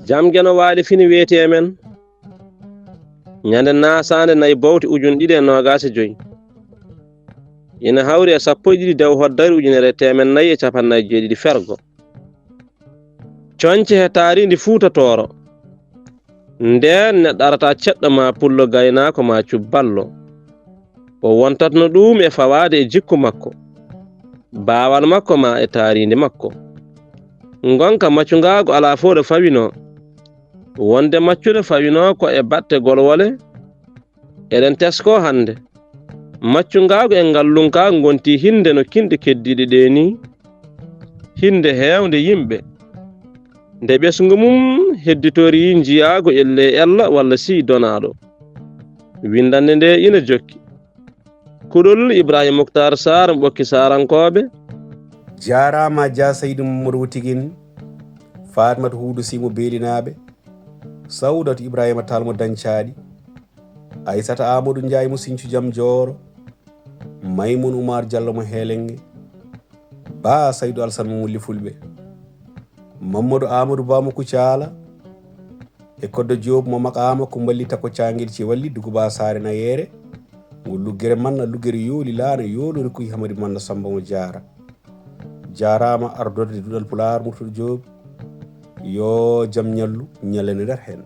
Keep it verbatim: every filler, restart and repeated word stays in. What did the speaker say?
Jam Geno Waali fini weeti e men. Ñande naasaande nayi bowte ujun ɗiɗi e noogaas e joy. Ina hawri e sappo e ɗiɗi dew hoddayre ujunere e teemen nayi e capanɗe nayi e jeeɗiɗi fergo. Coñce he taariindi Fuuta Tooro. Ndeen neɗɗo arata ceɗɗo ma pullo gaynaako ma cubballo. O wontatno ɗuum e fawaade e jikku makko, baawal makko ma e taariindi makko. Ngonka maccungaagu alaa fof ɗo fawinoo. Wonde maccude fawinoo ko e batte golwole, eɗen teskoo hannde. Maccungaagu e ngallunkaagu ngontii hinnde no kinɗe keddiiɗe ɗee nii. Hinnde heewnde yimɓe. Nde ɓesngu mum hedditorii njiyaagu ellee ella walla sii donaaɗo. Winndannde nde ina jokki. Kuɗol Ibrahima Muktaar Saar, Ɓokki Saarankooɓe. Jaaraama Dia Saydu Mamadou Wutigin, Fatmata Huudu Simo Beelinaaɓe, Sawdatu Ibrahima Tall mo Dañcaaɗi, Aysata Amadou Njaay mo Siñcu Jam Jooro, Maymun Umar Jallo mo Heelenge, Ba Saydu Alsan mo Wulli Fulɓe, Mamadou Amadou Ba mo Kucaala, e Koddo Joob mo Maqaama ko mballi takko caangel ci walli Duguba Saare Nayeere, ngo luggere manna luggere yooli laana yoolori kuy Hamadi Manna Samba mo Jaara. Jaaraama ardorde duɗal Pulaar Murtuɗo Joob, yo jam ñallu ñallani nder heen.